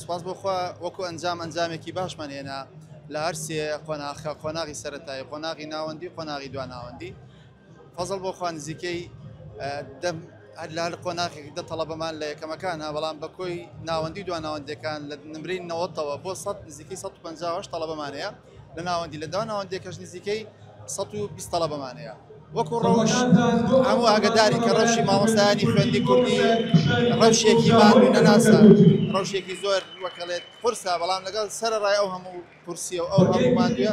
سوپاس بۆ خوا وەکو ئەنجام ئەنجامێکی باشمان هێنا لە هەر سێ قۆناخە، قۆناغی سەرەتایی، قۆناغی ناوەندی و قۆناغی دواناوەندی. فەزڵ بۆ خوا نزیکەی دە هەر لە هەر قۆناغێک دە تەڵەبەمان لە یەکەمەکانە، بەڵام بە کۆی ناوەندی و دواناوەندیەکان لە نمرەی نەوەتەوە بۆ 100 نزیکەی 158 تەڵەبەمان هەیە لە ناوەندی، لە دواناوەندیەکەش نزیکەی 120 تەڵەبەمان هەیە. وەکو ڕەوش هەموو ئاگداری کە ڕەوشی مامۆستایانی خوێندی کوردی ڕەوشێکی ماندوو نەناسە، ڕەوشێکی زۆر وەکەڵێت قورسە، بەڵام لەگەڵ سەرەڕای ئەو هەموو قورسیە و ئەو هەموو ماندوویە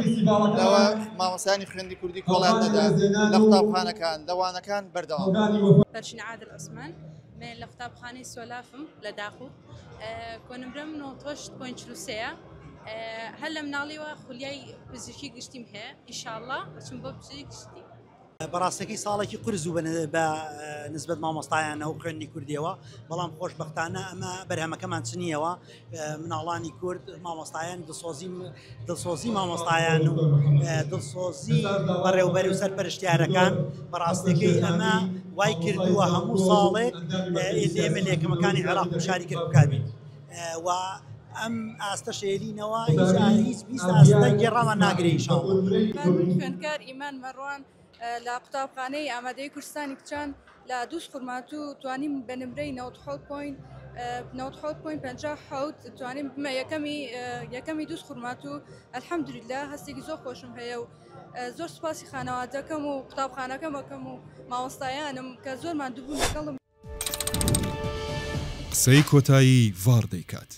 لەوە مامۆستایانی خوێندی کوردی کۆڵیان نەدا لە قوتابخانەکان لە وانەکان بەردەوام. پەرشین عادل عوسمان من لە قوتابخانەی سۆلافم لە داقوق کۆنمرەم 98.43 هەر لە مناڵیوە خولیای پزیشکی گشتیم هەیە ئیشاڵڵا ئەچم بۆ پزیشکی گشتی. بەڕاستەکەی ساڵێکی قورس بوو بە نسبەت مامۆستایانە و خوێندنی کوردیەوە، بەڵام خۆشبەختانە ئەمە بەرهەمەکەمان چنیەوە. مناڵانی کورد مامۆستایان دڵسۆزی دڵسۆزی مامۆستایان و دڵسۆزی بەڕێوبەر و سەرپەرشتیارەکان بەڕاستەکەی ئەمە وای کردووە هەموو ساڵێک ئێمە لە یەکەمەکانی عێراق و شاری کەرکووک بین و ئەم ئاستە شێلینەوە هیچ 20 ئاستە گێڕامان ناگرێ ئینشاڵڵا. من خوێندکار ئیمان مەڕوان لە قوتابخانەی ئامادەیی کوردستانی کچان لە دووز خورماتوو توانیم بە نمرەی 97.57 توانیم بمە یەکەمی یەکەمی دووز خورماتوو الحمدلله هەستێکی زۆر خۆشم هەیە و زۆر سوپاسی خانەوادەکەم و قوتابخانەکەم ئەکەم و مامۆستایانم کە زۆر ماندووبوون لەگەڵم. قسەی کۆتایی ڤاڕ دەیکات.